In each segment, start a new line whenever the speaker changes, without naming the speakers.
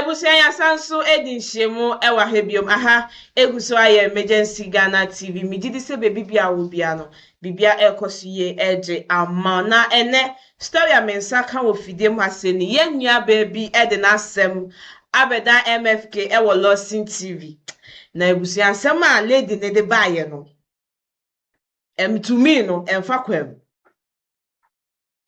Abusua, yɛasan nso adi nhyiamu wɔ ha biom. Aha egu so ayɛ Emergency Ghana TV. Megye di sɛ baabi bia wɔ bia no, biribia ɛrekɔ so yie ɛgye ama. Na ɛnɛ story a me nsa ka wɔ fidie mu ha sɛ ni, yɛn nua baa bi de n'asɛm abɛda MFK ɛwɔ Lawson TV. Na abusua, asɛm a lady ne de baayɛ no, to me no, ɛmfa kwam.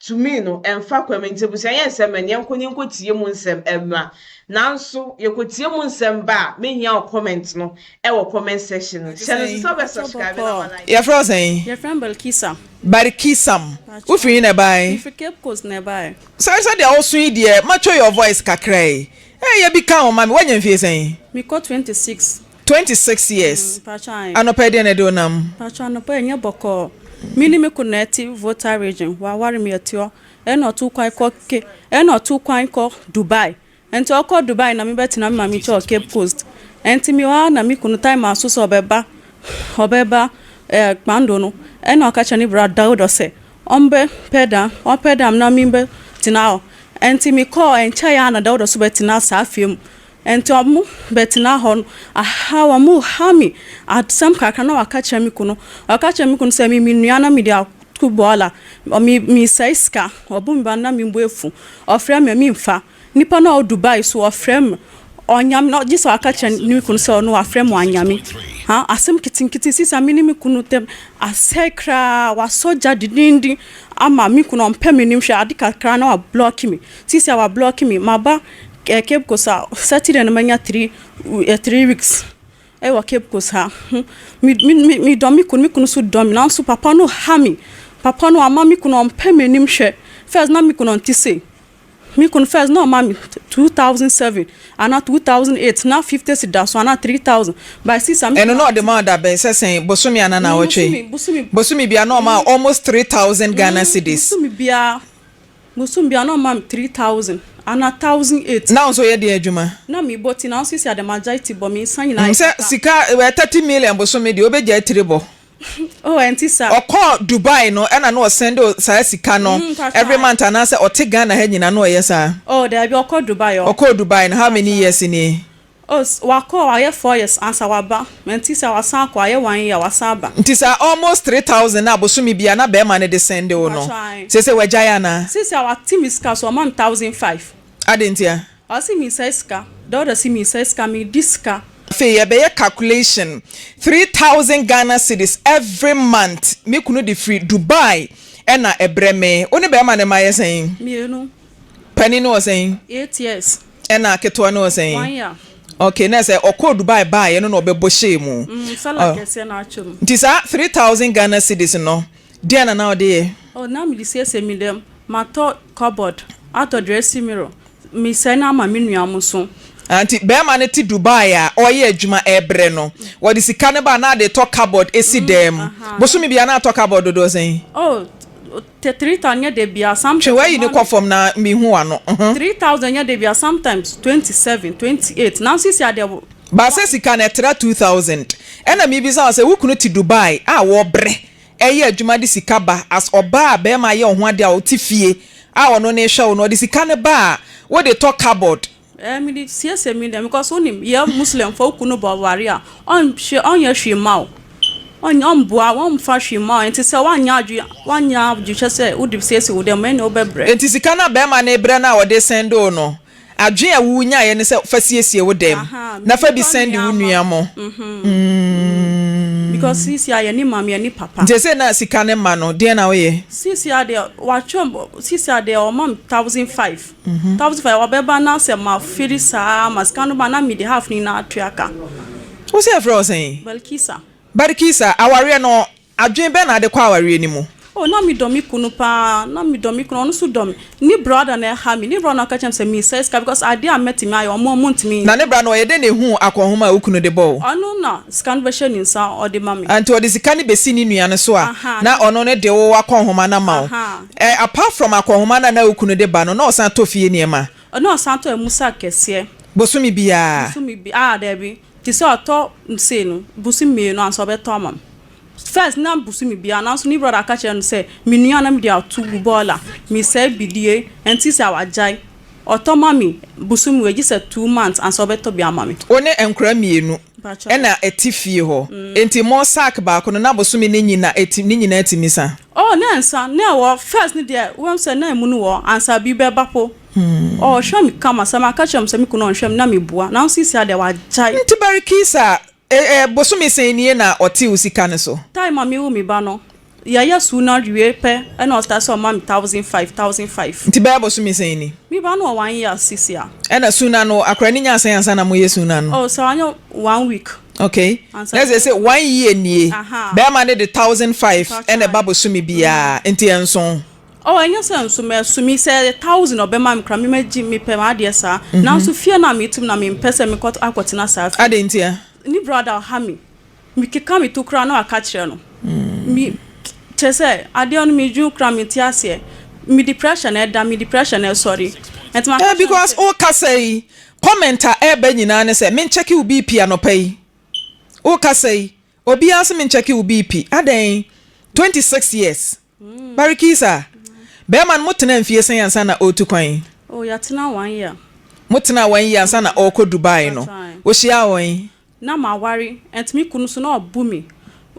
To me no, ɛmfa kwam. Nti abusua, yɛn nsɛm ɛn yɛnkɔ ne yɛnkɔ tie mu nsɛm ɛmra. Nanso yɛkɔtie mu nsɛm ba a, mehia wo comment no ɛwɔ comment section no. Hyɛ no so sɛ wobɛ subscribe na wa like.
Yɛfrɛ wo sɛn?
Yɛfrɛ me Balkisa.
Barikisam, wofiri yi na ɛbae?
Mefiri Cape Coast na ɛbae.
Sɛ sɛdeɛ woso yi deɛ, matwa your voice kakra yi ɛyɛ bi ka ho ma me. Woanya mfie sɛn?
Mekɔ 26.
26 years.
Mpatwa.
Anɔpɛ deɛ na ɛde wo nam?
Mpatwa, anɔpɛ ɛnyɛ bɔkɔɔ. Me ne me kunu na ɛte Volta Region. Waware me, ɛte hɔ. Ɛna ɔto kwan kɔ Dubai. Nti ɔkɔ Dubai na mebɛtena me maame kyɛ wɔ Cape Coast. Nti me hɔ a na me kunu time aso sɛ ɔbɛba kpando no. Ɛna ɔka kyerɛ ne bra Dawuda sɛ ɔmbɛ pɛ dan, ɔpɛ dan na me bɛ tena hɔ. Nti me kɔɔ nkyɛn a na Dawuda so bɛtena saa fie mu. Nti ɔmo bɛtena hɔ no, aha ɔmo ha mi asɛm kakra na waka kyerɛ me kunu. Ɔka kyerɛ me kunu sɛ mi nua na mi de ato bɔɔla, mi mi sɛe sika, ɔbo mi ba na mi bo efu. Ɔfrɛ mi, mi nfa. Nipa na ɔwɔ Dubai so ɔfrɛ mi, ɔnyame na gye sɛ waka kyerɛ ne kunu sɛ ɔno wafrɛ mi, wanyame ha. Asɛm ketenkete sisa mi ne mi kunu tɛm asɛe koraa, wasɔ gya didindin ama mi kunu ɔmpɛ mi nim hwɛ ade kakra na wa block mi. Sisi a wa block mi, ma ba Cape Coast a Saturday no manya 3 weeks ɛwɔ Cape Coast ha. Mi mi mi mi dɔ mi kunu, mi kunu so dɔ mi, nanso papa no ha mi. Papa no ama mi kunu ɔmpɛ mi anim hwɛ. First na mi kunu ɔnte se mi kunu first na ɔma mi 2007 ana 2008 na 50 cedi da so ana 3000 by six.
Ɛno na ɔde ma ɔda bɛn sɛ sɛn, bosome ana na awɔtwe?
Bosome.
Bosome bia na ɔma almost 3000 Ghana cedis.
Bosome bia na ɔma mi 3000 ana 1800.
Na nso yɛ deɛ adwuma?
Na mi bɔ ti, na nso si adamagya ti bɔ mi nsa nyinaa.
Sɛ sika 30 million bosome deɛ, obɛgya tiri bɔ.
Oh, ɛnti sa.
Ɔkɔɔ Dubai no, ɛna na ɔsɛn saa sika no every month, anaasɛ ɔte Ghana ha nyina na ɔyɛ saa?
Oh, dabi, ɔkɔ Dubai ɔ.
Ɔkɔɔ Dubai no, how many years ni?
Oh, wakɔ wayɛ 4 years ansa waba. Nti sɛ wasan akɔ ayɛ one year, wasan aba.
Nti sɛ almost 3000 na bosome bia na bɛrima no de send wo no, sɛ wagyae anaa?
Sisi a wate mi sika so, ɔma mi 1500.
Ade ntia?
Ɔsi mi sɛ sika dɔwɔdɔ si mi sɛ sika, mi di sika.
Afei yɛbɛyɛ calculation. 3000 Ghana cedis every month me kunu de firi Dubai ɛna ɛbrɛ me. Wo ne bɛrima ne ma yɛ sɛn?
Mmienu.
Panin no wɔ sɛn?
8 years.
Ɛna ketewa no wɔ sɛn?
1 year.
Okay, na sɛ ɔkɔɔ Dubai baeɛ no na ɔbɛbɔ hyɛɛ mu.
Sala kɛseɛ na atwa mu.
Nti saa 3000 Ghana cedis no deɛ na ɔde yɛ?
Oh, na mi de siesie mi dɛm. Ma tɔ cupboard, atɔ dressing mirror, mi sɛ na ama mi nua mo so.
Nti bɛrima no te Dubai a ɔyɛ adwuma ɛbrɛ no, wɔde sika no ba na ade tɔ cupboard esi dan mu. Bosome bia na atɔ cupboard dodoɔ sɛn?
Oh, te 3000 nyɛ de bia, sometimes.
Twe wayi ne kɔ fam na mihu ano.
3000 nyɛ de bia, sometimes 27, 28, na sisi adeɛ.
Baasa sika na ɛtra 2000, ɛna mibisa wɔ sɛ wo kunu te Dubai a wɔbrɛ ɛyɛ adwuma de sika ba, as ɔbaa a bɛrima ayɛ ɔho adeɛ a ɔte fie a ɔno ne hwɛ wo no, ɔde sika no ba a wode tɔ cupboard?
Mi de siesie mi dɛm because wonim yɛ Muslim fo, kunu bɔ ware a, ɔnhwɛ, ɔnyɛ hwee ma wo, ɔnyɛ, ɔmboa, ɔmfa hwee ma wo. Nti sɛ woanyɛ adwe kyɛ sɛ wode siesie wo dɛm, ɛne wobɛbrɛ.
Nti sika no a bɛrima no brɛ no a ɔde send wo no, adwene a wonyaeɛ ne sɛ fa siesie wo dɛm na fa bi send wo nua mo.
Because sisi a yɛne maame, yɛne papa.
Nti sɛ na sika ne ma no deɛ na woyɛ?
Sisi a deɛ watwam, sisi a deɛ ɔma me 1500, 1500 ɔbɛba na sɛ ma firi saa ma sika no ba na mi de half ni na atua ka.
Wo sɛ yɛfrɛ wo sɛn?
Balkisa.
Barikisa, awareɛ no, adwene bɛn na ade kɔ awareɛ no mu?
Oh, na mi dɔ mi kunu paa, na mi dɔ mi kunu, ɔno nso dɔ mi. Ne brother na ɛha mi. Ne brother na ɔka kyerɛ mi sɛ mi sɛ sika because adeɛ a mɛtumi ayɛ, ɔmo ntumi.
Na ne bra no, ɔyɛ dɛ na ehu akɔnhoma a wo kunu de bɔ wo?
Ɔno na sika no bɛhyɛ ne nsa, ɔde ma mi.
Nti ɔde sika no bɛsi ne nua no so a na ɔno ne de wo akɔnhoma no ma wo. Apart from akɔnhoma no a na wo kunu de ba no, na ɔsan tɔ fie nneɛma?
Ɔno ɔsan tɔ emu sa kɛseɛ.
Bosome biara?
Bosome bi ah, dɛbi, te sɛ ɔtɔ nse no bosome 2 ansa ɔbɛtɔ ama mi. First na bosome biara, nanso ne brother aka kyerɛ no sɛ me nua na me de ato gu bɔɔla, me sɛ bidie, nti sɛ wagyae. Ɔtɔ ma me bosom wei gye sɛ 2 months ansa ɔbɛtɔ bi ama me.
Wo ne nkora mmienu ɛna ɛte fie hɔ, enti mo sack baako no na bosome ne nyina ɛti ne nyinaa tumi sa?
Oh, na ɛnsa. Na ɛwɔ first no deɛ, woahu sɛ na emu no wɔ ansa bi bɛba po. Ɔhwɛ me kama, sɛ maka kyerɛ no sɛ me kunu ɔnhwɛ me na mebua, nanso seesei deɛ wagyae.
Nti Barikisa, bosome sɛn nie na ɔte wo sika no so?
Time a mewo me ba no, yɛyɛ suna wie pɛ ɛna ɔstart sɛ ɔma me 1,500, 1,500.
Nti bɛyɛ bosome sɛn ni?
Me ba no wɔ one year seesei a.
Ɛna suna no, akora no nyaa sɛn ansa na moyɛ suna no?
Oh, sɛ wanyɛ one week.
Okay. Na ɛsɛ sɛ one year nie, bɛrima no de 1,500 ɛna ɛba bosome biara, nti ɛnso?
Oh, ɛnyɛ sɛ nso mɛso mi sɛ 1,000 ɔbɛma me koraa, me mɛgye, mepɛ m'adeɛ saa. Nanso fie no a metum na mempɛ sɛ mekɔ akɔtena saa fie.
Adɛn ntia?
Ne brother ɔha me. Mekeka me to koraa na waka kyerɛ no. Me kyerɛ sɛ adeɛ no medwene koraa mente aseɛ. Mede pressure na ɛda, mede pressure na ɛsɔre. Nti maka
kyerɛ no because
sɛ.
Wokasa yi, comment a ɛreba nyinaa ne sɛ menkyɛke wo BP anɔpa yi. Wokasa yi, obiara se menkyɛke wo BP. Adɛn? 26 years. Barikisa, bɛrima no motena mfie sɛn ansa na ɔretu kwan?
Oh, yɛatena one year.
Motena one year ansa na ɔrekɔ Dubai no. Wohyiaa wɔn?
Na maware, nti me kunu nso na ɔbu me.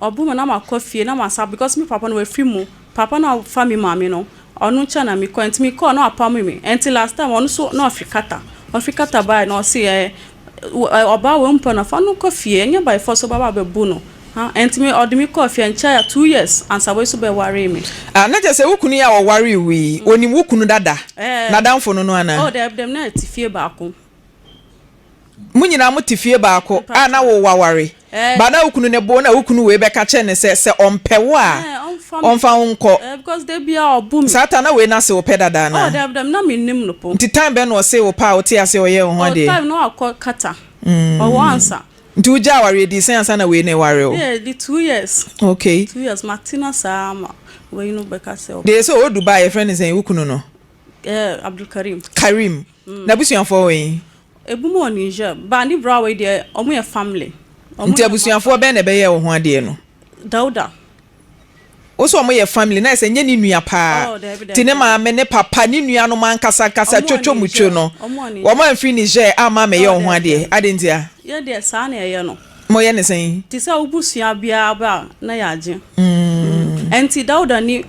Ɔbu me na makɔ fie na masa because me papa no wafiri mu. Papa no a ɔfa me maame no, ɔno nkyɛn na mekɔ. Nti mekɔɔ na wapam me. Nti last time ɔno nso na ɔfiri Qatar. Ɔfiri Qatar baeɛ no ɔse ɛɛ ɔbaa wei mpɛ no fa no kɔ fie. Ɛnyɛ by force sɛ wobɛba abɛbu no. Ha nti me ɔde me kɔɔ fie nkyɛe a 2 years ansa wei nso bɛwaree me.
Ah, na kyerɛ sɛ wo kunu yi a ɔwaree wo yi, onim wo kunu dada? N'adamfo no no anaa?
Oh, daabi, daabi, na yɛte fie baako.
Mo nyinaa mote fie baako a na wo waware ba na wo kunu ne bo na wo kunu wei bɛka kyerɛ no sɛ sɛ ɔmpɛ wo a ɔmfa wo nkɔ. Saa ta na wei na se wo pɛ dada anaa? Nti time bɛn na ɔsee wo pɛ a wote aseɛ ɔyɛɛ wo ho adeɛ? Nti wo gyaa awareɛ dii sɛn ansa na wei no reware wo? Okay. Deɛ sɛ ɔwɔ Dubai yɛfrɛ no sɛn wo kunu no?
Abdulkarim.
Karim. N'abusuafoɔ wɔ he?
Ebinom wɔ Niger. But ne bra wei deɛ, wɔn yɛ family.
Wɔn Nti abusuafoɔ bɛn na ɛbɛyɛɛ wo ho adeɛ no?
Dauda.
Wo sɛ wɔn yɛ family, na ayɛ sɛ nyɛ ne nua paa.
Oh, daabi, daabi.
Nti ne maame, ne papa, ne nuanom ankasa ankasa,
Wɔn wɔ
twotwo
Niger.
mutwo no,
Wɔn wɔ Niger.
wɔn amfiri Niger amma ammɛyɛ
Oh,
wo ho
daabi,
adeɛ.
daabi.
Adɛn ntia?
Yɛ deɛ saa na yɛyɛ no.
Moyɛ no sɛn?
Te sɛ wo busua biara ba a, na yɛagye. Ɛnti Dauda ne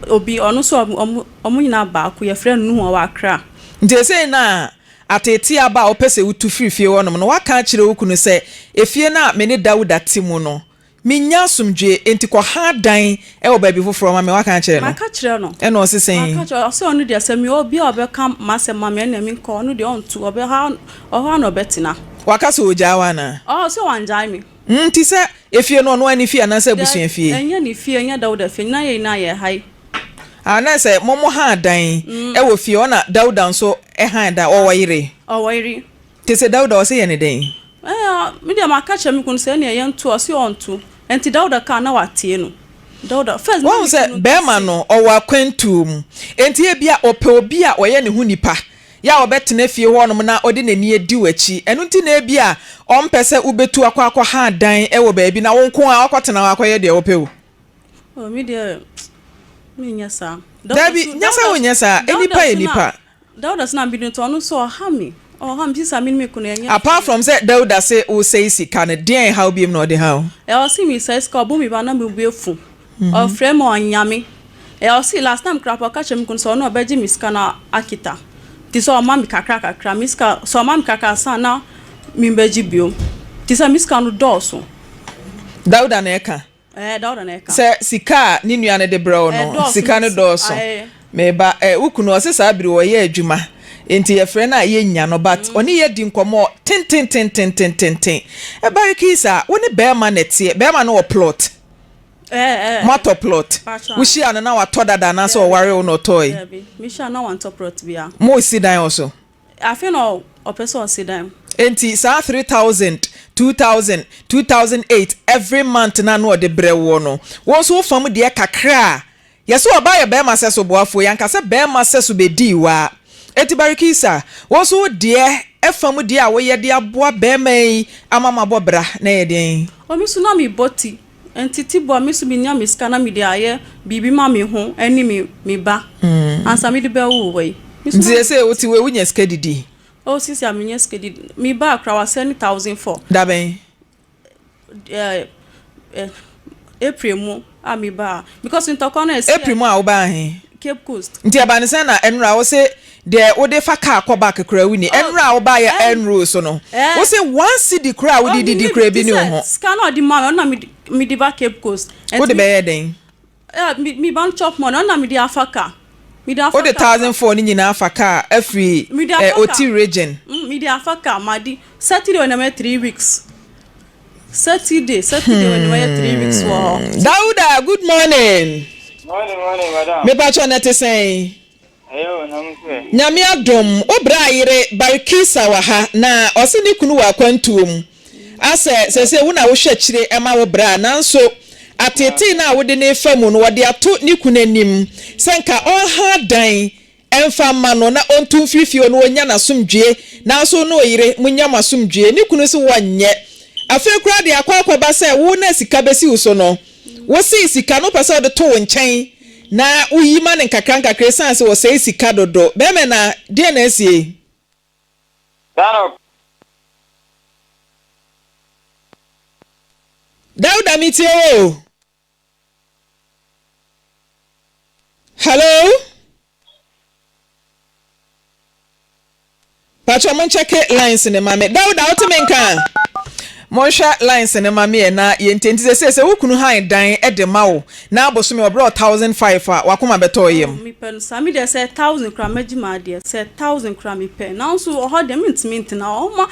obi, ɔno nso wɔn wɔn nyinaa baako, yɛfrɛ no Nuhu, ɔwɔ Accra.
Nti seesei no a ateetee aba a wopɛ sɛ wutu firi fie hɔnom no, woaka akyerɛ wo kunu sɛ, 'Efie no a me ne Dawuda te mu no, minnya asomdwoe, enti kɔha dan wɔ baabi foforɔ ma me. Woaka akyerɛ no?
Maka kyerɛ no.
Ɛnna ɔse sɛn?
Maka kyerɛ no, ɔse ɔno deɛ sɛ mewɔ obi a ɔbɛka m'asɛm ma me a, ɛnneɛ menkɔ, ɔno deɛ ɔntu, ɔbɛ, ɔhɔ ara na ɔbɛtena.
Waka sɛ ɔgyaa wo anaa?
Ɔse wangyae me.
Nti sɛ efie no ɔno ara ne fie anaasɛ abusua fie?
Ɛnyɛ ne fie, ɛnyɛ Dawuda fie, na yɛn nyinaa yɛ ha yi.
Ah, na sɛ mo mo haa dan wɔ fie hɔ na Dawuda nso han dan, ɔwɔ yere?
Ɔwɔ yere.
Nti sɛ Dawuda ɔse yɛ ne dɛn?
Ɛɛ, me deɛ maka kyerɛ me kunu sɛ ɛneɛ yɛnto, ɔse ɔnto. Nti Dawuda kaa na watie no. Dawuda, first na
Wahu
me
sɛ
kunu
bɛɛma
kɛse.
no ɔwɔ akwantuo mu, nti ebia ɔpɛ obi a ɔyɛ ne ho nipa, yɛ a ɔbɛtena fie hɔnom na ɔde n'ani adi w'akyi. Ɛno nti na ebia ɔmpɛ sɛ wobɛtu akɔ akɔha dan wɔ baabi na wo nko ara woakɔtena hɔ akɔyɛ deɛ wopɛ o.
Oh, me deɛ menyɛ saa.
Dabi, nyɛ sɛ wonyɛ saa. Nnipa yɛ nnipa.
Dauda so na mede no to, ɔno nso ɔha me. Ɔha me, sisa me ne me kunu ɛnyɛ.
Apart from sɛ Dauda se wosɛe sika no, deɛn haw biom na ɔde ha wo?
Ɛ ɔse mesɛe sika, ɔbo me ba na me bo afu. Ɔfrɛ me ɔnya me. Ɛ ɔse last time koraa po ɔka kyerɛ me kunu sɛ ɔno ɔbɛgye me sika no akita. Nti sɛ ɔma me kakra kakra, me sika, sɛ ɔma me kakra ansa na membɛgye biom. Nti sɛ me sika no dɔɔso.
Dauda na ɛka?
Ɛɛ, Dauda na ɛka.
Sɛ sika a ne nua no de brɛ wo no, sika no dɔɔso. Me ba, eh, wo kunu, ɔse saa bere ɔyɛ adwuma, enti yɛfrɛ no a yɛnnya no, but ɔne yɛ di nkɔmmɔ tentententententen. Barikisa, wo ne bɛɛma na ɛteɛ, bɛɛma no wɔ plot? Moatɔ plot? Wohyia no na watɔ dada anaasɛ ɔware wo na ɔtɔe?
Dabi, mehyia no na wantɔ plot biara.
Moresi dan wɔ so?
Afei na ɔpɛ sɛ ɔsi dan.
Enti saa 3000, 2000, 2008 every month no a na ɔde brɛ woɔ no, wo nso wo fam deɛ kakra a, yɛse ɔbaa yɛ barima sɛso boafoɔ, yɛanka sɛ barima sɛso bɛdii wo a. Enti Barikisa, wo nso wo deɛ fam deɛ a woyɛ de aboa barima yi ama moabɔ bra no yɛ deɛn?
O me nso na mebɔ ti, Nti Tibor me so menya me sika na mede ayɛ biribi ma me ho ne me me ba ansa mede bɛwo wo yi.
Nti sɛsɛ wote wei wonya sika didi?
Oh sisi a menya sika didi. Me ba koraa wa send 1004.
Dabɛn?
Eh, eh, April mu a me ba because ntɔkwa no ɛsi.
April mu a wobaa he?
Cape Coast.
Nti ɛba ne sɛn na ɛnora wo se deɛ wode fa kaa kɔ back koraa wonni.
Oh,
Ɛnora a wobaeɛ
ɛn
ɛnroo so no
eh.
wo se one cedi koraa a
Oh,
wode didi
menni
koraa
bi
bi
te
ni wo
sɛ
ho.
sika no a ɔde maa me ɔno na mede mede ba Cape Coast. Ɛnti
Wode
me
bɛyɛ dɛn?
eh, me me ba no chop money ɔno na mede afa kaa. Mede afa
Wode
kaa ba.
1004 no nyinaa afa kaa afiri
Mede
eh,
afa kaa.
Oti region.
Mm, mede afa kaa madi Saturday wɔ na mɛyɛ 3 weeks. Saturday, Saturday wɔ na mɛyɛ 3 weeks wɔ hɔ.
Dauda, good morning.
Morning, morning, madam.
Mepakyɛ na ɛte sɛn?
Ɛyɛ o, na mo sɛ.
Nyame adom, wo bra yere Barikisa wɔ ha na ɔse ne kunu wɔ akwantuo mu. Asɛ sɛsɛ wo na wohwɛ akyire ɛma wo bra nanso ateetee no a wode no refa mu no wɔde ato ne kunu anim sɛ nka ɔnha dan ɛmfa mma no na ɔntu mfiri fie hɔ na ɔnya n'asomdwoeɛ nanso wo ne ɔyere monya mo asomdwoeɛ. Ne kunu se wɔnyɛ. Afei koraa deɛ akɔ akɔba sɛ wo na sika bɛsi wo so no, wosee sika no wopɛ sɛ wode to wo nkyɛn na woyi ma no nkakra nkakra ɛsiane sɛ ɔsɛe sika dodo. Bɛrima na deɛn na asie?
Dano.
Dauda metie wo o. Hello? Patrɔ mo nkyɛke lines ne ma me. Dauda wote me nka? Monhwɛ lines ne ma me ɛ na yɛntie. Nti sɛsɛ sɛ wo kunu han dan de ma wo na abosome ɔbrɛ wo 1005 a wakoma bɛtɔ wo yam.
Oh, mepɛ no saa. Me deɛ sɛ 1000 koraa mɛgye m'adeɛ. Sɛ 1000 koraa mepɛ. Nanso ɔhɔ deɛ mentumi ntena hɔ. Ɔma.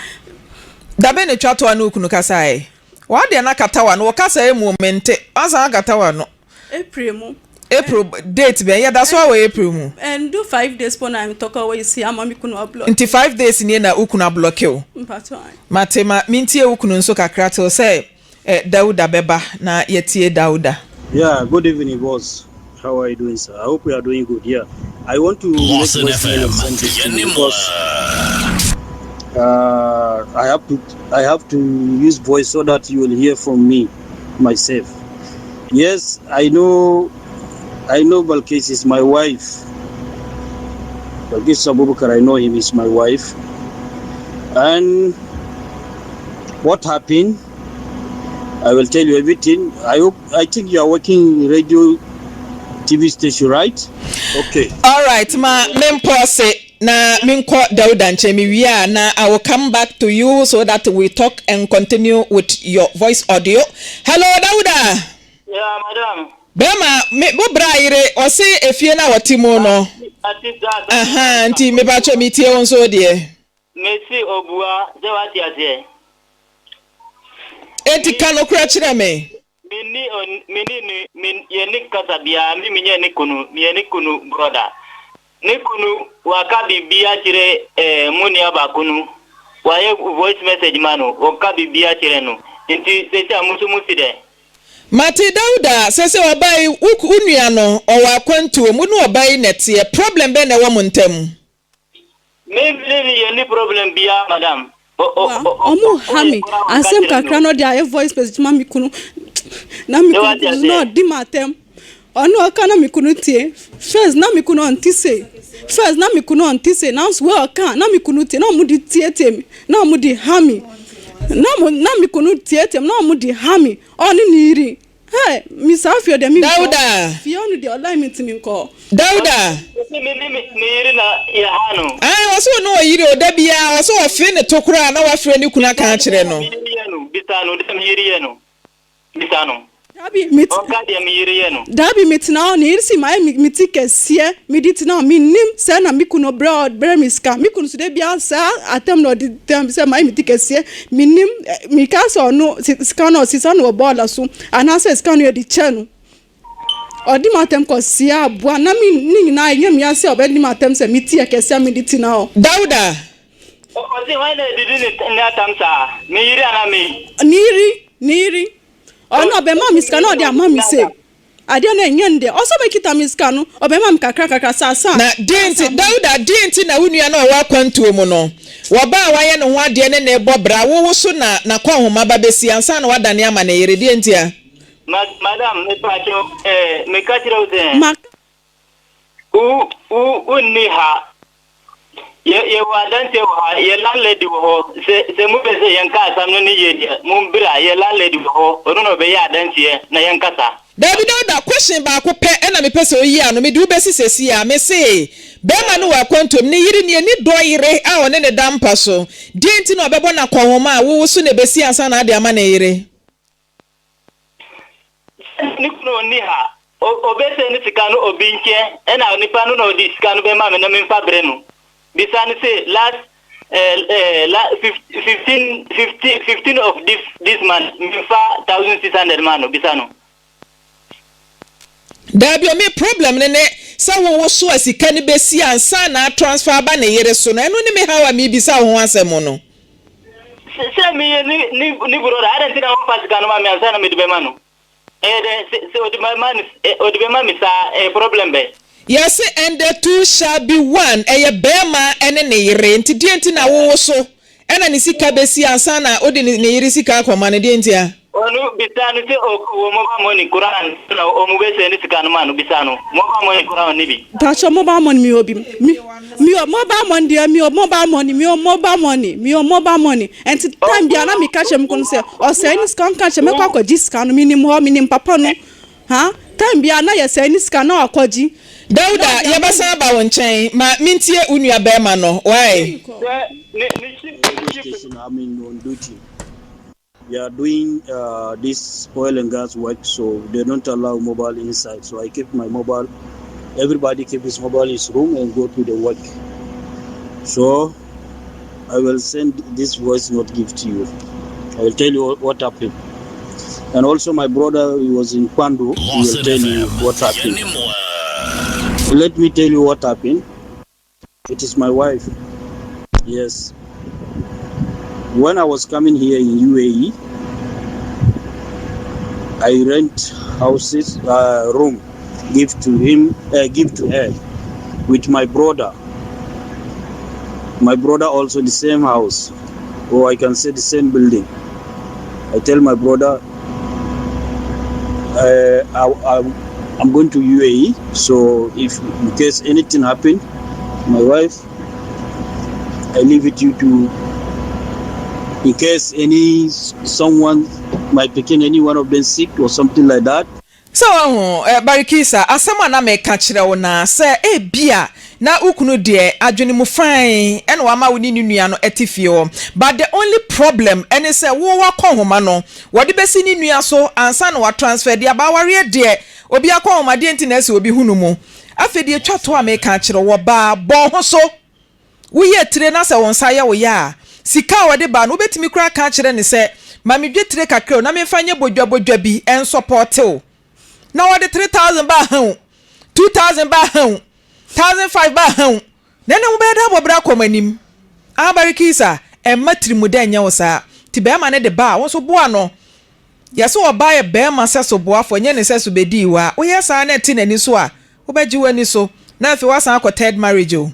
Dabe na etwa to a ne wo kunu kasaeɛ? W'adeɛ no akata w'ano, wo kasa mu mente, w'asan akata w'ano.
April mu.
April date bɛn? Yɛda so ara wɔ April mu.
Ɛndu 5 days po na ntɔkwa wɔ esi ama me kunu ablɔke.
Nti 5 days nie na wo kunu ablɔke wo?
Mpakyɛw ae.
Mate, ma mentie wo kunu nso kakra till sɛ eh, Dauda bɛba na yɛatie Dauda.
Yeah, good evening, boss. How are you doing, sir? I hope you are doing good. Yeah, I want to make
Lawson
voice mail
FM,
and send it to you
yɛne mo
because
a.
I have to use voice so that you will hear from me myself. Yes, I know Balkis is my wife. Balkis Abubakar, I know him is my wife. And what happened? I will tell you everything. I hope I think you are working radio TV station, right? Okay.
Alright, ma mempɔse na menkɔ Dauda nkyɛn mewie a na I will come back to you so that we talk and continue with your voice audio. Hello Dauda.
Yeah, madam.
Bɛrima me wo bra yere ɔse efie no a wɔte mu no.
Ati saa.
Aha, nti mepakyɛ metie wo nso deɛ.
Mesi obua sɛ wate aseɛ.
Enti ka nokorɛ kyerɛ me.
Menni on menni ne men yɛne kasa biara me menyɛ ne kunu meyɛ ne kunu brother. Ne kunu waka biribi akyerɛ eh, mo nua baako no wayɛ voice message ma no ɔka biribi akyerɛ no nti sɛsi a mo nso mo si dɛ.
Mate Dauda sɛ sɛ ɔbaa yi wo wo nua no ɔwɔ akwantuo mu ne ɔbaa yi na ɛteɛ problem bɛn na ɛwɔ mo ntam?
Me me yɛnni problem biara madam.
Ɔmo ha me asɛm kakra na ɔde ayɛ voice message ma me kunu na me kunu na ɔdi ma atɛm ɔno ɔka na me kunu tie. First na me kunu ɔnte se, first na me kunu ɔnte se, nanso wei ɔka na me kunu tie na ɔmo de tietie me na ɔmo de ha me na ɔmo na me kunu tietie me na ɔmo de ha me ɔne ne yiri. Hey, mi saa fie deɛ mi nkɔ.
Dauda.
Fie ɔno deɛ ɔlan mi ntumi nkɔ.
Dauda.
Me ne me yere na yɛ ha no.
Ayi ɔsɛ ɔne ɔyere o da biara ɔsɛ ɔfe ne to koraa na wafrɛ ne kunu aka akyerɛ no.
Me yere yɛ no bisa no deɛ me yere yɛ no bisa no.
Dabi mi ti.
Ɔnka deɛ me yere yɛ no.
Dabi mi tena hɔ ne yere si ma yɛ mi ti kɛseɛ mi di tena hɔ mi nim sɛ na mi kunu brɛ ɔbrɛ mi sika mi kunu so de bia saa atɛm na ɔde tɛm sɛ ma yɛ mi ti kɛseɛ mi nim mi ka sɛ ɔno sika no ɔsisa no wɔ bɔɔla so anaasɛ sika no yɛ de kyɛ no ɔdi ma atɛm kɔ sia aboa na mi ne nyinaa ɛnyɛ mi ase a ɔbɛdi ma atɛm sɛ mi ti yɛ kɛseɛ mi di tena hɔ.
Dauda.
Ɔsi hwan na edidi ne atam saa ne yere ana mi.
Ne yere, ne yere ɔno ɔbɛma mi sika na ɔde ama mi se adeɛ no ɛnyɛ no deɛ ɔsɛ ɔbɛkita mi sika no ɔbɛma mi kakra kakra sasa.
Na deɛ nti Dauda deɛ nti na wo nua no a ɔwɔ akwantuo mu no wɔba a wayɛ ne ho adeɛ ne ne bɔ bra wowo so na n'akɔnhoma ba bɛsi ansa na wadane ama ne yere deɛ nti a.
Ma madam mepakyɛw ɛɛ meka kyerɛ wo sɛ.
Ma.
Wo wo wonni ha. Yɛ yɛwɔ adanseɛ wɔ ha, yɛ landlady wɔ hɔ, sɛ sɛ mopɛ sɛ yɛnka asɛm no ne yie deɛ, mombra, yɛ landlady wɔ hɔ, ɔno na ɔbɛyɛ adanseɛ na yɛnkasa.
Dabi Dauda, question baako pɛ na mepɛ sɛ oyi ano, mede wo bɛsi sɛsi a, mese, bɛɛma no wɔ akwantuom, ne yere nie, ne dɔ yere a ɔne no da mpa so, deɛn nti na ɔbɛbɔ no akɔnhoma a wowo so na ɛbɛsi ansa na ade ama ne yere?
Sɛ ne kunu onni ha, obese ne sika no obi nkyɛn ɛna onipa no na ɔde sika no bɛma me na memfa brɛ no. Bisa no se last eh, eh, la, 15, 15, 15 of this, this month memfa 1600 ma no, bisa no.
Daabi o, me problem no ne sɛ wo wo so a sika no bɛsi ansa na atransfer aba ne yere so no, ɛno ne me haw a merebisa wo ho asɛm no.
Sɛ meyɛ ne ne ne brɔda, adɛn nti na ɔmfa sika no ma me ansa na mede bɛma no? Ɛyɛ dɛn sɛ sɛ ɔde bɛma no ɔde bɛma me saa ɛyɛ problem bɛn?
Yɛse and the two shall be one, ɛyɛ bɛɛma ne ne yere, nti deɛ nti na wo wo so ɛna ne sika bɛsi ansa na wode ne yere sika akɔma no, deɛ nti a?
Ɔno bisa no sɛ ɔwɔ mobile money koraa ansa na ɔmo bɛ sɛne sika no ma no bisa no mobile money koraa ɔnni bi.
Mpakyɛw mobile money mi wɔ bi mi mi wɔ mobile money deɛ mi wɔ mobile money mi wɔ mobile money mi wɔ mobile money ɛnti time bia na mi ka kyerɛ mi kunu sɛ ɔsɛe ne sika ɔnka kyerɛ mɛkɔ akɔgye sika no mi nim hɔ mi nim papa no ha time bia na yɛ sɛe ne sika na wakɔgye.
Dauda yɛbɛsan aba wo nkyɛn ma mentie wo nua bɛɛma no wai.
Sɛ ne ne ship
Radio
ship.
station I'm in on duty. We are doing uh, this oil and gas work, so they don't allow mobile inside. So I keep my mobile. Everybody keep his mobile in his room and go to the work. So I will send this voice note give to you. I will tell you what happened. And also my brother, he was in Kwandu. He will tell you what happened. Let me tell you what happened. It is my wife. Yes. When I was coming here in UAE, I rent houses, uh, room, give to him, uh, give to her, with my brother. My brother also the same house, or I can say the same building. I tell my brother, uh, I, I, I'm going to UAE, so if in case anything happen, my wife, I leave it you to in case any someone my picking any one of them sick or something like that.
Sɛ wahu, eh, Barikisa, asɛm a na meka kyerɛ wo no ara, sɛ ebia na wo kunu deɛ, adwene mu fann na wama wo ne ne nua no te fie hɔ, but the only problem ne sɛ wo w'akɔnhoma no, wɔde bɛsi ne nua so ansa na watransfer de aba. Awareɛ deɛ, obi akɔnhoma, deɛ nti na ɛsɛ obi hunu mu? Afei deɛ ɛtwa toɔ a meka akyerɛ wo, ɔbaa, bɔ wo ho so. Woyɛ tire na sɛ wo nsa yɛ wo ya a, sika a ɔde ba no, wobɛtumi koraa aka akyerɛ no sɛ, Ma me dwetire kakra o, na memfa nyɛ bodwabodwa bi nsɔpɔɔte wo. Na ɔde 3000 ba ha o, 2000 ba ha o, 1500 ba ha o, na ɛnna mobɛyɛ dɛ abɔ bra akɔ mo anim. Ah, Barikisa, mma tirimudɛ nyɛ wo saa. Nti barima no de ba a, wo nso boa no. Yɛse ɔbaa yɛ barima sɛso boafoɔ, nyɛ ne sɛso bɛdii hɔ a, woyɛ saa na ɛte n'ani so a, wobɛgye w'ani so na afei woasan akɔ third marriage o.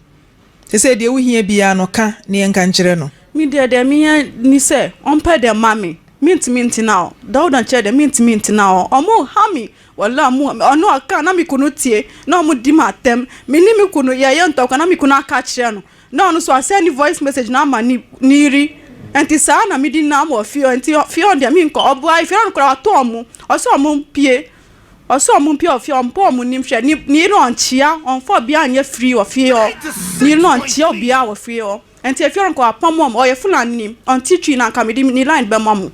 Sesei deɛ wohia biara no ka na yɛnka nkyerɛ no.
Me deɛ deɛ mehia ni sɛ ɔmpɛ dɛ ma me mentumi ntena hɔ Dauda nkyerɛ deɛ mentumi ntena hɔ ɔmo ha me wallah ɔmo ɔno ɔka na me kunu tie na ɔmo di m'atɛm me ne me kunu yɛyɛ ntɔkwa na me kunu aka akyerɛ no Na ɔno nso asɛnde voice message no ama ne ne yere nti saa na mede nam wɔ fie hɔ nti fie hɔ deɛ menkɔ ɔboa fie hɔ no koraa watɔ ɔmo ɔsɛ ɔmo mpie ɔsɛ ɔmo mpie wɔ fie hɔ ɔmpɛ ɔmo nim hwɛ ne ne yere ɔnkyea ɔmfa obiara nyɛ free wɔ fie hɔ ne yere no ɔnkyea obiara wɔ fie hɔ nti efie hɔ no koraa wapam ɔmo ɔyɛ Fulani ni ɔnte twi na anka mede ne line bɛma mo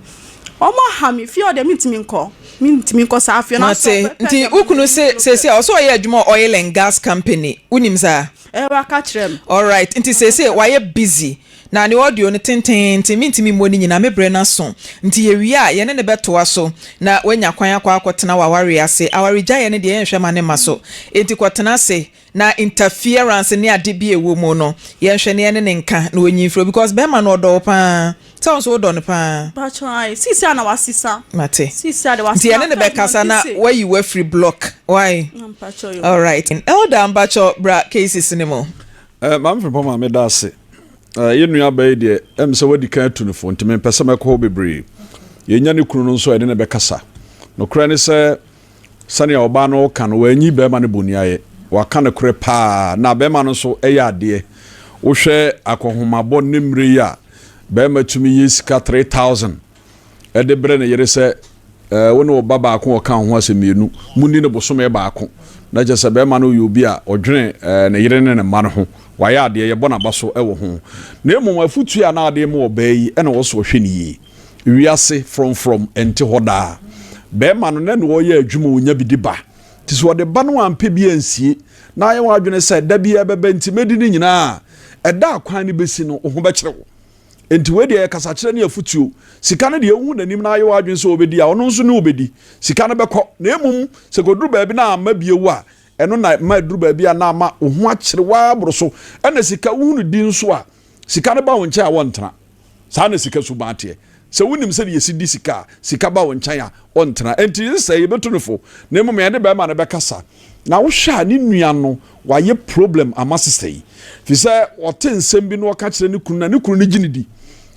ɔmo aha me fie hɔ deɛ mentumi nkɔ mentumi nkɔ saa fie no asɛ
Mate. Nti wo kunu se seesei a ɔsɛ ɔyɛ adwuma wɔ oil and gas company, wonim saa?
Ɛɛ waka kyerɛ me.
Alright, nti seesei wayɛ busy na ne audio no tenteenten mentumi mmɔ ne nyinaa, me berɛ no aso. Nti yɛwie a yɛne no bɛtoa so na wanya kwan akɔ akɔtena w'awareɛ ase. Awaregyaeɛ no deɛ yɛnhwɛ ma no mma so. Enti kɔtena ase na interference ne ade bi a ɛwɔ mu no yɛnhwɛ na yɛne no nka na ɔnyi mfiri hɔ because bɛrima no ɔdɔ wo paa. Sɛ wo nso wodɔ no paa.
Mpakyɛw ae seesei a na wasesa.
Mate.
Seesei a de
Nti
wasesa.
yɛne no bɛkasa na wayi wo afiri block wai.
Mpakyɛw yo.
Alright. Elder mpakyɛw bra cases no mu.
Eh, Maame Frimpong ma meda ase. Eh, yɛn nua baa yi deɛ, ɛm sɛ wadi kan atu no fo, nti mempɛ sɛ mɛkɔ hɔ bebree. Yɛnya ne kunu no nso a, yɛne no bɛkasa. Nokorɛ ne sɛ, Sɛnea ɔbaa no reka no, wanyi barima no boniayɛ. Waka nokorɛ paa. Na barima no nso yɛ adeɛ. Wohwɛ akɔnhomabɔ ne mmerɛ yi a, barima tumi yi sika 3000 de brɛ ne yere sɛ wo ne wo ba baako a ɔka wo ho asɛ mmienu, monni no bosome baako. Na kyerɛ sɛ barima no yɛ obi a ɔdwene ne yere ne ne mma no ho. Wayɛ adeɛ, yɛbɔ n'aba so wɔ ho. Na mmom afotuo a na ade ma ɔbaa yi na ɔwɔ sɛ ɔhwɛ no yie. Wiase frɔmfrɔm nte hɔ daa. Barima no na ne ɔyɛ adwuma ɔnya bi de ba. Nti sɛ ɔde ba no wampɛ bi ansie na ayɛ w'adwene sɛ da biara bɛba nti mɛdi ne nyinaa a, ɛda a kwan no bɛsi no wo ho bɛkyere wo. Enti wei deɛ ɛyɛ kasakyerɛ ne afotuo. Sika no deɛ wohu n'anim na ayɛ w'adwene sɛ ɔbɛdi a, ɔno nso ne wo bɛdi. Sika no bɛkɔ. Na mmom sɛ kɔduru baabi na amma bio a, ɛno na ɛma ɛduru baabi a na ama wo ho akyere wo ara boro so. Ɛna sika wohu no di nso a, sika no ba wo nkyɛn a wɔntena. Saa na sika suban teɛ. Sɛ wonim sɛdeɛ yɛsi di sika a, sika ba wo nkyɛn a, ɔntena. Enti sɛ yɛbɛtu no fo, na mmom yɛne barima no bɛkasa. Na wohwɛ a ne nua no wayɛ problem ama sista yi. Firi sɛ ɔte nsɛm bi na ɔka kyerɛ ne kunu na ne kunu no gye no di.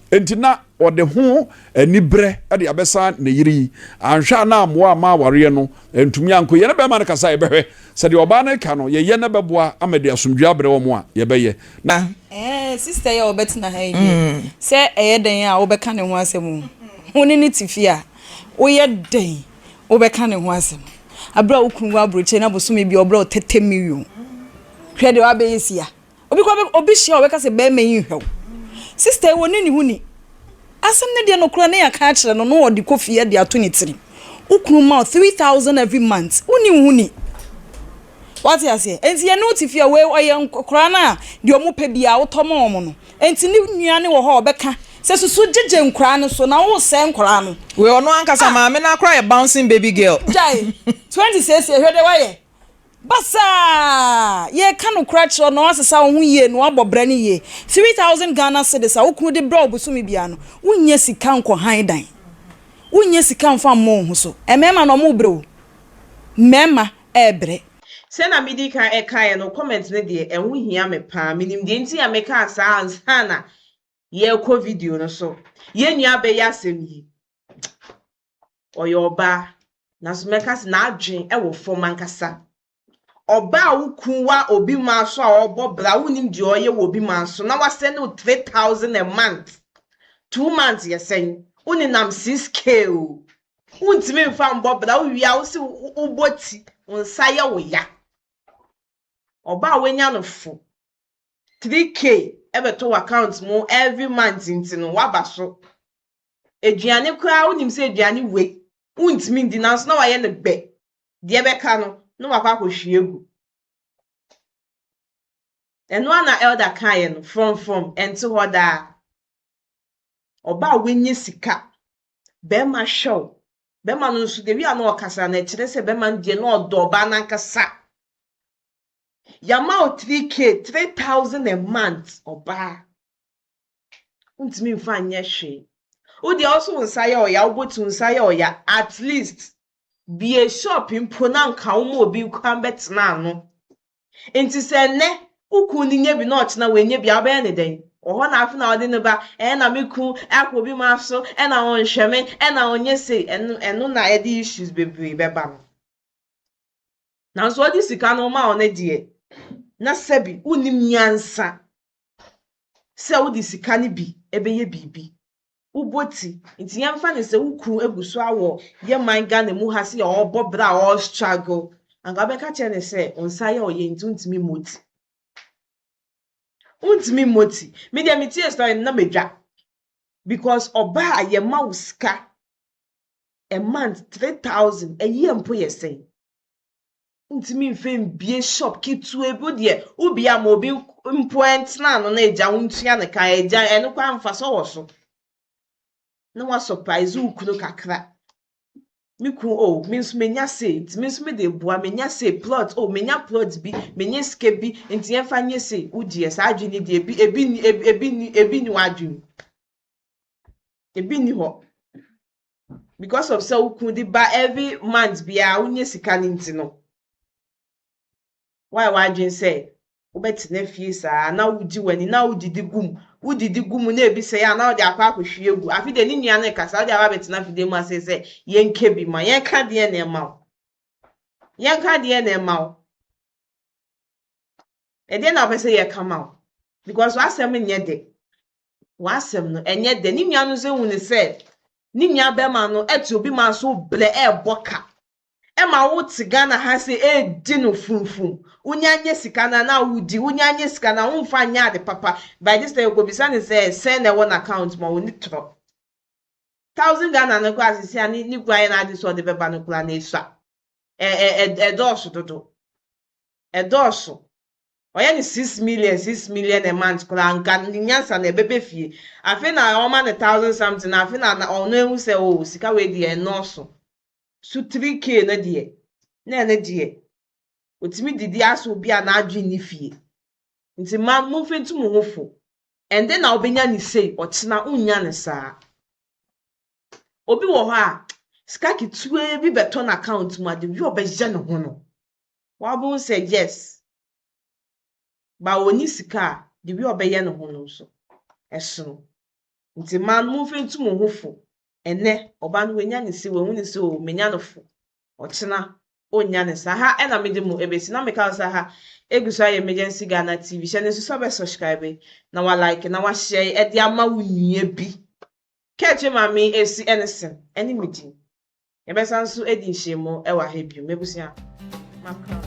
Enti na ɔde ho aniberɛ de abɛsa ne yere yi. Anhwɛ a na ammoa amma awareɛ no antumi ankɔ yie. Yɛne barima no kasa a yɛbɛhwɛ sɛ deɛ ɔbaa no reka no yɛyɛ na ɛbɛboa ama ɛde asomdwoeɛ abrɛ wɔn a, yɛbɛyɛ. Na.
Ɛɛ sister yi a ɔbɛtena ha yi deɛ, sɛ ɛyɛ dɛn a wobɛka ne ho asɛm o. Wo ne no te fie a, woyɛ dɛn wobɛka ne ho asɛm? Aberɛ a wo kunu wɔ aburokyire na bosome bi ɔbrɛ wo 30 million. Hwɛ deɛ wabɛyɛ sia. Obi kɔ obi hyia a ɔbɛka sɛ bɛrima yi nhwɛ wo. Sister yi wɔne ne ho ni. Asɛm no deɛ nokorɛ ne yɛaka akyerɛ no na ɔde kɔ fie de ato ne tirim. Wo kunu ma wo 3000 every month. Wonni wo ho ni. Wate aseɛ? Enti yɛne wo te fie a, wei ɔyɛ nkwadaa no a deɛ wɔn pɛ biara wotɔ ma wɔn no. Enti ne nua no wɔ hɔ a ɔbɛka sɛ susu gyegye nkwadaa no so na woresɛe nkwadaa no.
Wei ɔno ankasa maame no ara koraa yɛ bouncing baby girl.
Gyae! 26 years hwɛ deɛ wayɛ. Basaa! Yɛreka nokorɛ akyerɛ wo na woasesa wo ho yie na woabɔ bra no yie. 3000 Ghana cedis a wo kunu de brɛ wo bosome biara no, wonnya sika nkɔ han dan. Wonnya sika mfa mmɔ wo ho so. Mmarima no wɔrebrɛ o. Mmarima rebrɛ.
Sɛ na medi kan kaeɛ no, comment no deɛ ɛho hia me paa. Menim deɛ nti a mekaa saa ansa na yɛrekɔ video no so. Yɛn nua bɛyɛ asɛm yi, ɔyɛ ɔbaa, nanso mɛka sɛ n'adwene wɔ fam ankasa. Ɔbaa a wo kun wa obi man so a ɔrebɔ bra, wonnim deɛ ɔreyɛ wɔ obi man so, na wasɛne wo 3000 a month. 2 months yɛ sɛn? Wonenam 6K o. Wontumi mfa mbɔ bra, wowie a wose wobɔ ti, wo nsa yɛ wo ya. Ɔbaa a wanya no fo 3K ɛbɛtɔ w'account mu every month nti no, waba so. Aduane koraa wonim sɛ aduane wei wontumi ndi nanso na wayɛ no gbɛ. Deɛ ɛbɛka no na wakɔ akɔhwie agu. Ɛno ara na elder kaeɛ no, frɔmfrɔm ɛnte hɔ daa. Ɔbaa a wanya sika, bɛrima hwɛ wo. Bɛrima no nso, the way a na ɔkasa no, ɛkyerɛ sɛ bɛrima no deɛ na ɔdɔ ɔbaa no ankasa. Yɛama wo 3K, 3000 a month, ɔbaa. Wontumi mfa nyɛ hwee. Wo deɛ wo so wo nsa yɛ ɔya, wobɔ ti wo nsa yɛ ɔya. At least, bie shop mpo na nka wo ma obi kwan bɛtena ano. Nti sɛ nnɛ, wo kun no nya bi na ɔkyena wanya bi a, wobɛyɛ ne dɛn? Wɔ hɔ na afei na ɔde ne ba, ɛɛ na me kun akɔ obi ma so, ɛna ɔnhwɛ me, ɛna ɔnyɛ sei. Ɛno, ɛno na ɛde issues bebree bɛba no. Nanso ɔde sika no ma wo no deɛ, na sɛbi wonnim nyansa sɛ wode sika no bi ɛbɛyɛ biribi. Wobɔ ti. Nti yɛmfa no sɛ wo kun agu so awɔ yɛ man Ghana mu ha sɛ ɔrebɔ bra a ɔrestruggle. Anka wobɛka kyerɛ no sɛ wo nsa yɛ ɔyɛ nti wontumi mmɔ ti. Wontumi mmɔ ti. Me deɛ metie story no na medwa. Because ɔbaa a yɛma wo sika a month 3000, a year mpo yɛ sɛn? Wontumi mfa mbie shop ketewa bi. Wo deɛ wobie ama obi mpo ɛntena ano na agya wo ntua ne ka. Agya ɛno koraa mfaso wɔ so. Na wasurprise wo kunu kakra. Me kun oh, me nso menya sei nti me nso mede boa, menya sei plot oh, menya plot bi, menya sika bi nti yɛmfa nyɛ sei. Wo deɛ saa adwene yi deɛ ebi ebi ni ebi ni ebi ni w'adwene mu. Ebi ni hɔ. Because of sɛ wo kun de ba every month biara wonya sika no nti no, wayɛ w'adwene sɛ wobɛtena fie saa na wogye w'ani na wodidi gu mu. Wodidi gu mu na ebi sɛe a na wode akɔ akɔhwie agu. Afei deɛ ne nua no rekasa, wode aba abɛtena afidie mu ase sɛ yɛnka bi ma. Yɛnka deɛ na ɛma wo. Yɛnka deɛ na ɛma wo. Ɛdeɛ na wopɛ sɛ yɛka ma wo. Because w'asɛm nyɛ dɛ. W'asɛm no ɛnyɛ dɛ. Ne nua no nso ehu ne sɛ ne nua bɛrima no ɛte obi ma so brɛ ɛɛbɔ ka. Ɛma wote Ghana ha sɛ ɛɛdi no funfun. Wonya nye sika na na wodi, wonya nye sika na womfa nyɛ ade papa. By this time okobisa ne sɛ sɛn na ɛwɔ n'account ma wɔni torɔ. 1000 Ghana no koraa sisi a ne ne kura yɛ n'ade sɛ ɔde bɛba no koraa na esua. Ɛ ɛ ɛdɔɔso dodo. Ɛdɔɔso. Ɔyɛ ne 6 million 6 million a month koraa nka ne nyansa na ɛbɛbɛ fie. Afei na ɔma ne thousand something na afei na ɔno ehu sɛ o sika wei deɛ ɛnɔɔso. So 3K no deɛ na ɛno deɛ otumi didi asɛ obi a n'adwene ne fie. Nti mmaa momfa ntu mo ho fo. Ɛnde na wobɛnya ne sei ɔkyena wonnya ne saa. Obi wɔ hɔ a sika ketewa bi bɛtɔ n'account mu a de wi ɔbɛyɛ ne ho no. Wabɛhu sɛ yes. Ba onni sika a de wi ɔbɛyɛ ne ho no nso ɛsono. Nti mmaa no momfa ntu mo ho fo. Ɛnɛ ɔbaa no wanya ne sei wahu ne sɛ o menya no fo. Ɔkyena onnya ne saa. Ha ɛna mede mo ebesi na meka wo sɛ ha egu so ayɛ Emergency Ghana TV. Hyɛ ne nso sɛ ɔbɛ subscribe na wa like na wa share ɛde ama wo nua bi. Kɛkyɛ maame esi ɛne sen ɛne me din. Yɛbɛsan nso adi nhyiamu ɛwɔ ha bio. Mebusua. Makra.